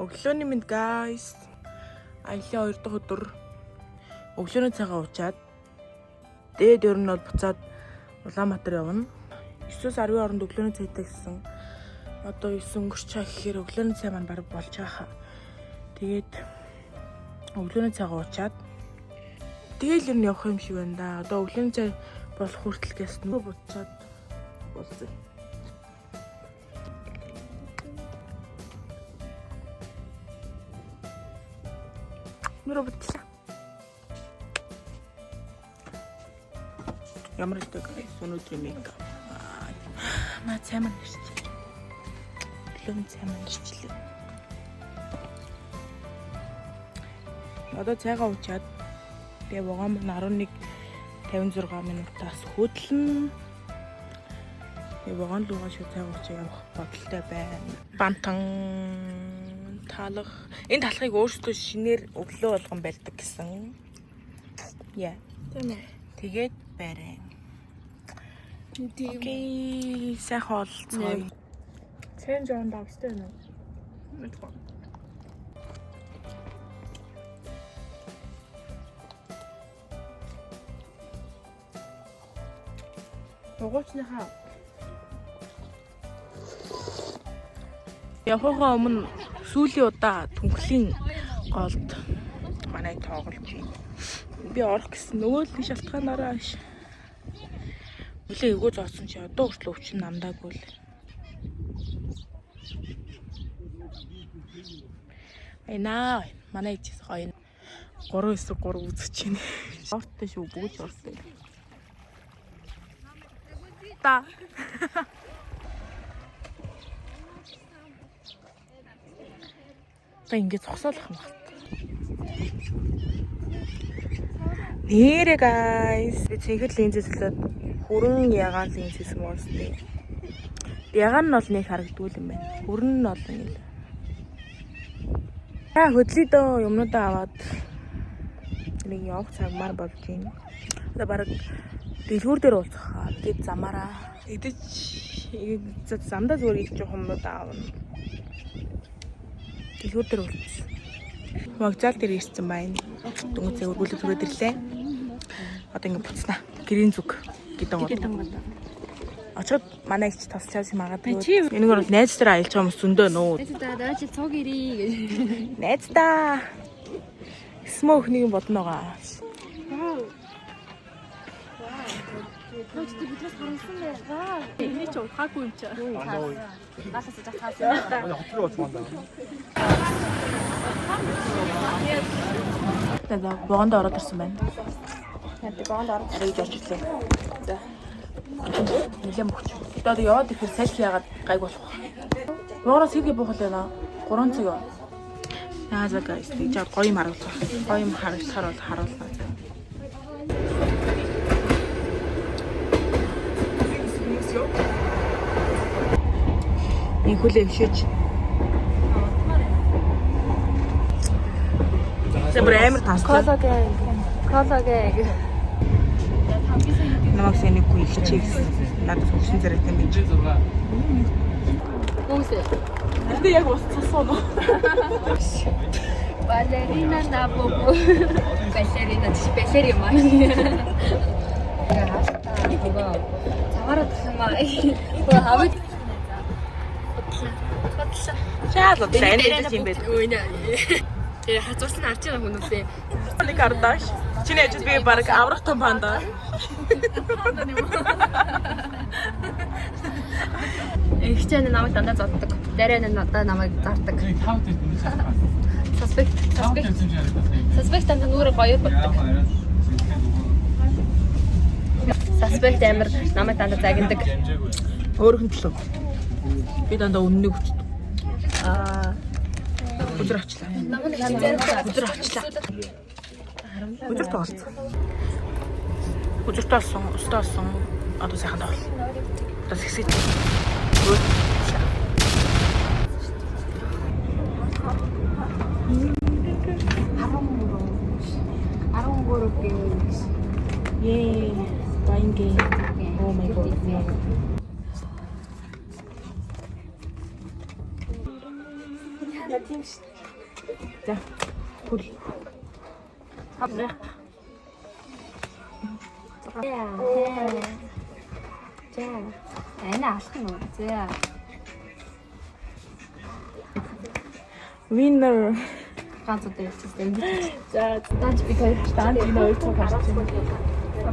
Өглөөний мэнд guys. Аялын 2 дахь өдөр өглөөний цайгаа уучаад дээд ер нь бол буцаад Улаанбаатар явна. 9-10 оронд өглөөний цайтай гэсэн. Одоо 9 өнгөрч чаа гэхээр өглөөний цай маань баг болж байгаа хаа. Тэгээд өглөөний цайгаа уучаад тэгэл ер нь явах юм шиг байна да. Одоо өглөөний цай болох хүртэл гэс нөгөө буцаад уулзъя. Нүрэ буцлаа. Ямар их guys өнөөдрийн мейкап. Маа цай маань ирчихлээ. Өглөөний цай маань ирчихлээ. Одоо цайгаа уучаад тэгээ вагон маань 11:56 минутаас хөдлөн. Тэгээ вагон руугаа шууд цайгаа уучаа явах бодолтой байна. Бантан талах. Энэ талхыг өөрсдөө шинээр өглөө болгон барьдаг гэсэн. Яа. Тийм үү. Тэгээд барай. Тийм. Окей, сайхан олцгоё. Цэн жоон давстай юм уу? Мэдгүй. Угуучныхаа Явахаа өмнө сүүлийн удаа түнхлийн голд манай тоглож байна. Би орох гэсэн нөгөө л шалтгаанаараа ш. Үлээ эвгүй зооцсон чи одоо хүртэл өвчин намдаагүй л. Айнаа манай ичээс гоё. 3 эсрэг 3 үзэж байна. Ортой шүү бүгд ортой. Та. Одоо ингэ зогсоолох юм байна. Нэрэ guys. Би цэнхэр линзээ солиод хүрэн ягаан линз хийсэн монстер. Ягаан нь бол нэг харагдгүй юм байна. Хүрэн нь бол нэг л. За хөдлөе дөө юмнуудаа аваад нэг явах цаг мар болж байна. Одоо бараг дэлгүүр дээр уулзах хаа. Тэгээд замаараа идэж замдаа зүгээр идэж явах юмнуудаа авна. Дэлгүүр дээр уулзсан. Вокзал дээр ирсэн байна. Дөнгөж цай өргүүлэг түрээд ирлээ. Одоо ингэ буцнаа. Гэрийн зүг гэдэг юм. Очиход манай ихч тосчаас юм магадгүй. Энийг бол найз дээр аялж байгаа хүмүүс зөндөө нөө. За дараа чи цуг ирээ. Найз та. Эсмө өхнийг нь бодно байгаа. Хөөч чи биднээс харамсан байна. энэ чи ухаагүй юм чи. Наасаас жах таасан. 아니 허투루 어떻게 한다. За вагонд ороод ирсэн байна. Тэгээд бонд орох. Арай гэж орж ирлээ. За. Нилээн бөхч. Одоо яваад ирэхээр салхи яагаад гайг болох вэ? Вагоноос хэдгээ буух л байна? 3 цаг юу? За за guys, тэгж аваад гоё юм харуулах. Гоё юм харагдахаар бол харуулна. Энэ хүлээ өшөөч. За бүр амар тастай. Колагэ. Колагэ. Намайг сэнэгүй ихчээ гэсэн. Надад хөвшин зэрэгтэй юм биш. Гүсэ. Гэтэ яг ус цасан уу? Балерина на бобо. Балерина чи балери юм аа. Яа, заваараа тах юм аа. Хөө хавд. Бодлоо. Чаал одоо энэ юм бэ? Өө нэ. Тэгээ хазуурсан арч байгаа хүмүүс ээ. Нэг ардаш. Чиний ажил би баг аврах том панда. Эгчэн намайг дандаа зоддог. Дараа нь надаа намайг зардаг. Suspect suspect suspect дандаа нүрэ гоё боддог. Suspect амар намайг дандаа загнадаг. Өөрөх нь төлөө. Би дандаа үннийг хүчдэг. Аа Өдөр авчлаа. Өдөр авчлаа. Өдөр тоолцсон. Өдөр тоолсон, ус тоолсон. Одоо сайхан тоол. Одоо сэгсэж. Өө. Yay, buying game. Oh my god. Тийм шүү. За. Хүл. За. Энэ алах нь уу? За. Winner. Ганц удаа ярьчихсан. Ингэж. За, Данч би хоёр даанд энэ хоёр цог харчихсан.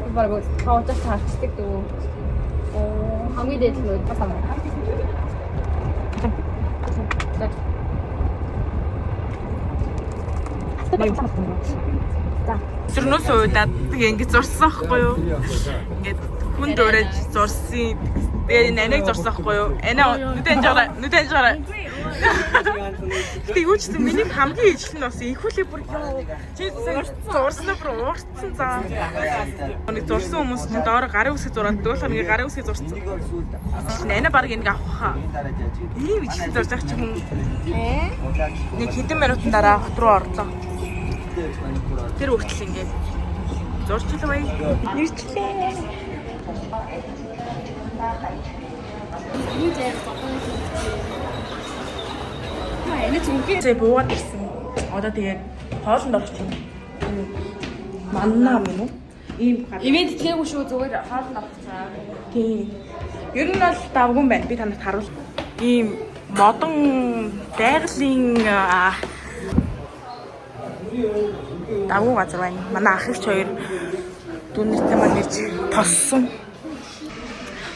Би баг тоожож харчдаг дөө. Оо, хамгийн дээд нь бас амар. За. Сөрнөөс уудаад тэгээ ингэ зурсан хгүй юу? Ингээд хүн дуурайж зурсан. Тэгээ энэ аниг зурсан хгүй юу? Анаа нүдэн жаараа, нүдэн жаараа. Гэтэ юу ч гэсэн миний хамгийн ижил нь бас инхүүлээ бүр ёо. Чи сайн зурсан бүр уурцсан заа. Нэг зурсан хүмүүс чинь доор гарын үсэг зураад дуулахаар нэг гарын үсэг зурсан. Анаа баг ингэ авах хаа. Ийм ижил зурж байгаа чи хүн. Нэг хэдэн минутын дараа хот руу орлоо. Тэр хүртэл ингээд зурчлаа бай. Ирчлээ. Зэ буугаад ирсэн. Одоо тэгээд хоолнд орчих юм. Маннаа юм уу? Ийм гар. Ивент тгээгүй шүү, зүгээр хоолнд авчихсан. Тийм. Ер нь бол давгүй байна. Би танарт харуул. Ийм модон байгалийн давгүй газар байна. Манай ах эгч хоёр дүүнэртэй маань ирж тоссон.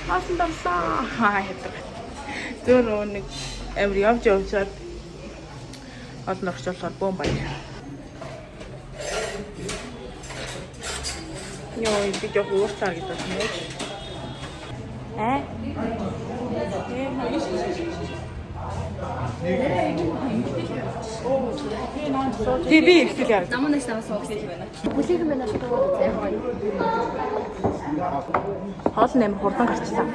Хоолнд орлоо. Аа хэдэг. Зөөр нөгөө нэг амир явж явжаад олон орч болохоор бөөн баяр. Йоо, би жоох ууртаа гэж бодсон юм. Аа? Тий би ихтэл яа. Намун нэс намаас суух юм байна. Бүлээх юм байна шүү. За яг гоё. Хоол нь амар хурдан гарчлаа.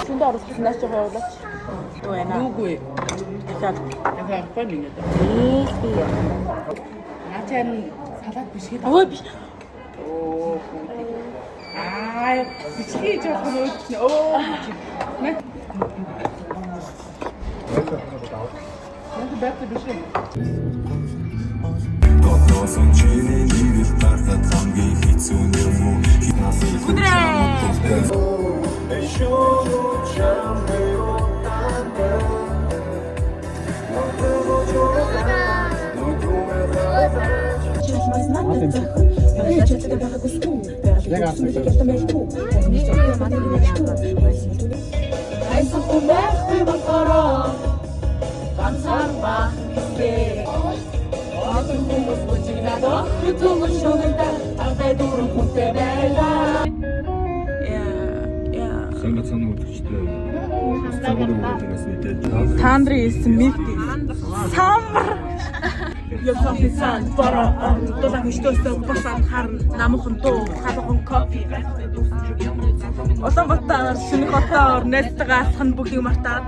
Шүндэ оруулах нааш жоо явуулаач. Юу байна? Үгүй. Дахиад Дахиад авахгүй л ингэ. Наа чи харин салат биш гээд. Ой биш. Оо хүүти. Аа, бичлэг хийж болох нь өөд чинь. Оо. Нэ. Нэ бат биш ээ. Дотоосон чиний нэрийг тартад хамгийн хэцүү юм уу? Нас Яа, яа. Сайн бацааны өдөрчтэй. Цагаар өгөөс мэдээж. Та нарын хэлсэн мэгт самбар. Ясаа бараа дулаан хөштөөсөө босоод харна намхан дуу халуухан кофе. Улаанбаатар шинэ хотоор найзтайгаа алхах нь бүхийг мартаад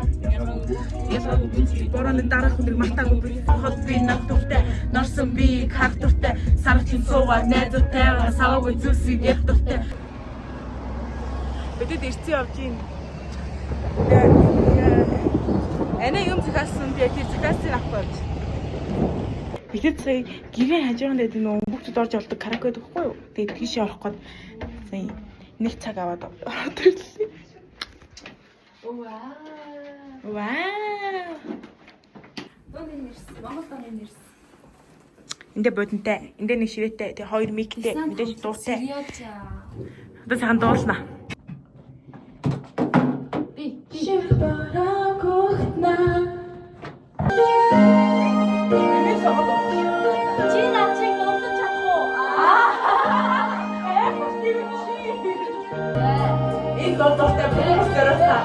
борооны дараах өдрийг мартаагүй би хот би над дуртай норсон би хар дуртай сарчин суугаа найзуудтайгаа саваагүй зүйлсийг ярих дуртай. Бидэд ирсэн явж гин. Анаа юм захиалсан би тэр захиалсыг авахгүй явж. Бидэд сая гэрээ хажуухан дээр нөө өнгөчд орж олдог караоке гэдэг байхгүй юу? Тэгээд тийшээ орох гээд сая нэг цаг аваад ороод ирлээ. Вау. Вау. Дууны нэрс, Монгол дууны нэрс. Эндэ бодонтой, эндэ нэг ширээтэй, тэгээ хоёр миктэй, мэдээж дуутай. Сериожа. Одоо сайхан дуулна. Би би Чи над чиг дуулах чадах уу? Аа. Энэ дуутай бүгд зориулсан.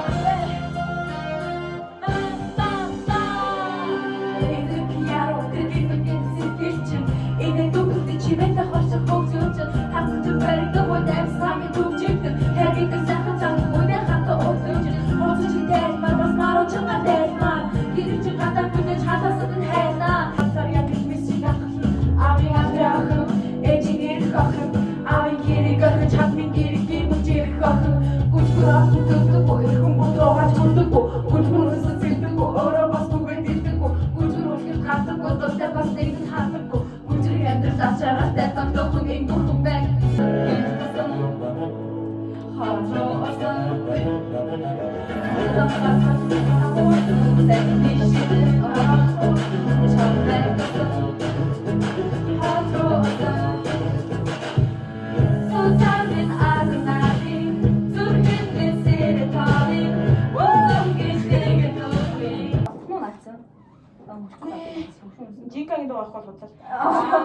Жинкагийн дуу авах бол худлаа.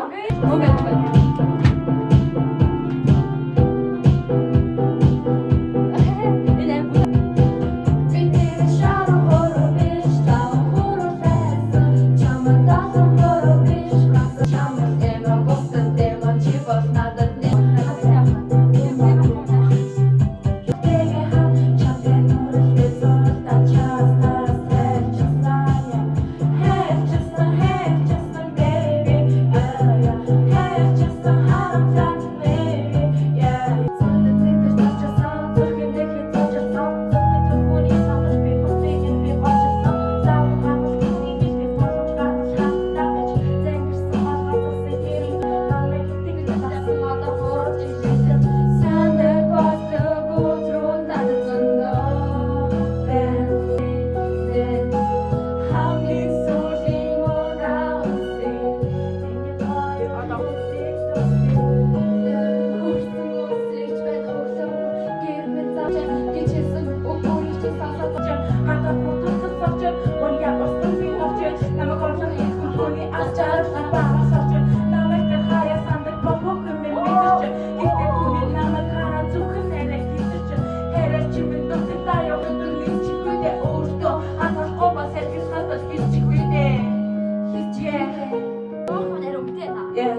Yeah.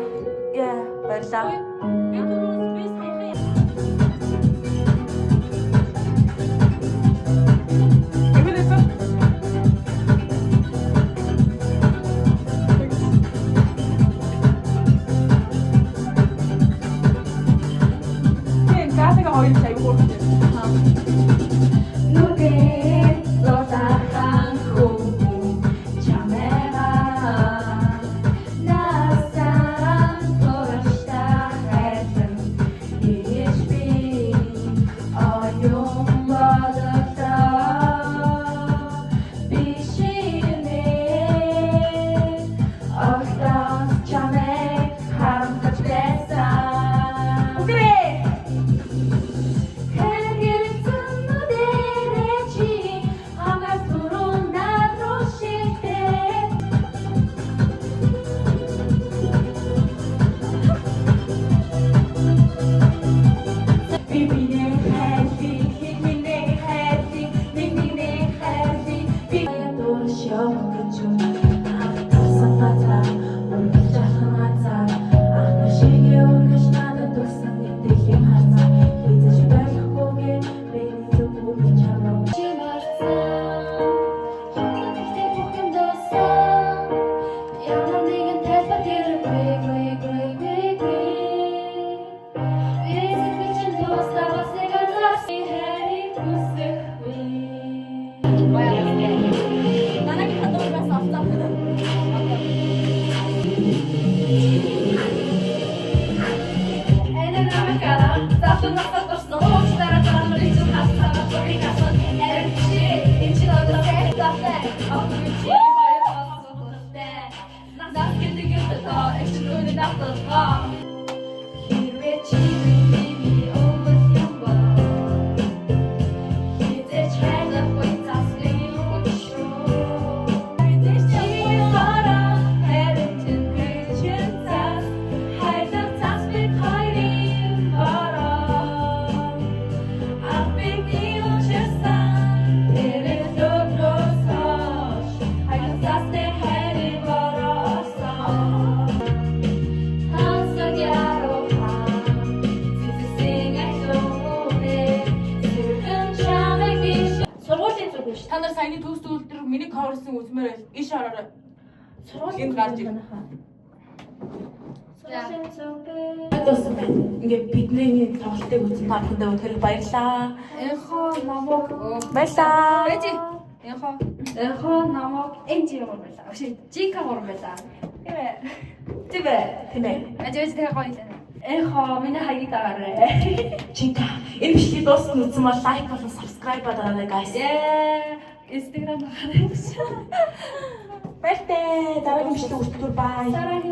Yeah, баярлалаа. Эвэлэсэн. Тийм, гаасага хоёр аягүй хурдан. Та нар саяны төгс төгөлдөр миний cover-сын үзмээр байл. Иш ороорой. Энд гарч ир. Дууссан байна. Ингээ бидний тоглолтыг үзсэн та бүхэндээ үнэхээр баярлалаа. Энхоо намог Баярлалаа. Бэжи. Энхоо. Энхоо намог энжи гур байлаа. Өшөө жинка гур байлаа. Тийм ээ. Тийм ээ. Тийм ээ. Ажиж тэгээ гоё лээ. Эхо, миний хаягийг дагаарай. Чинка. Энэ бичлэгийг дуусна үзсэн бол like болон subscribe дараарай, guys. Яа, Instagram дагаарай. Баяртай. Дараагийн бичлэг хүртэл bye. Дараагийн.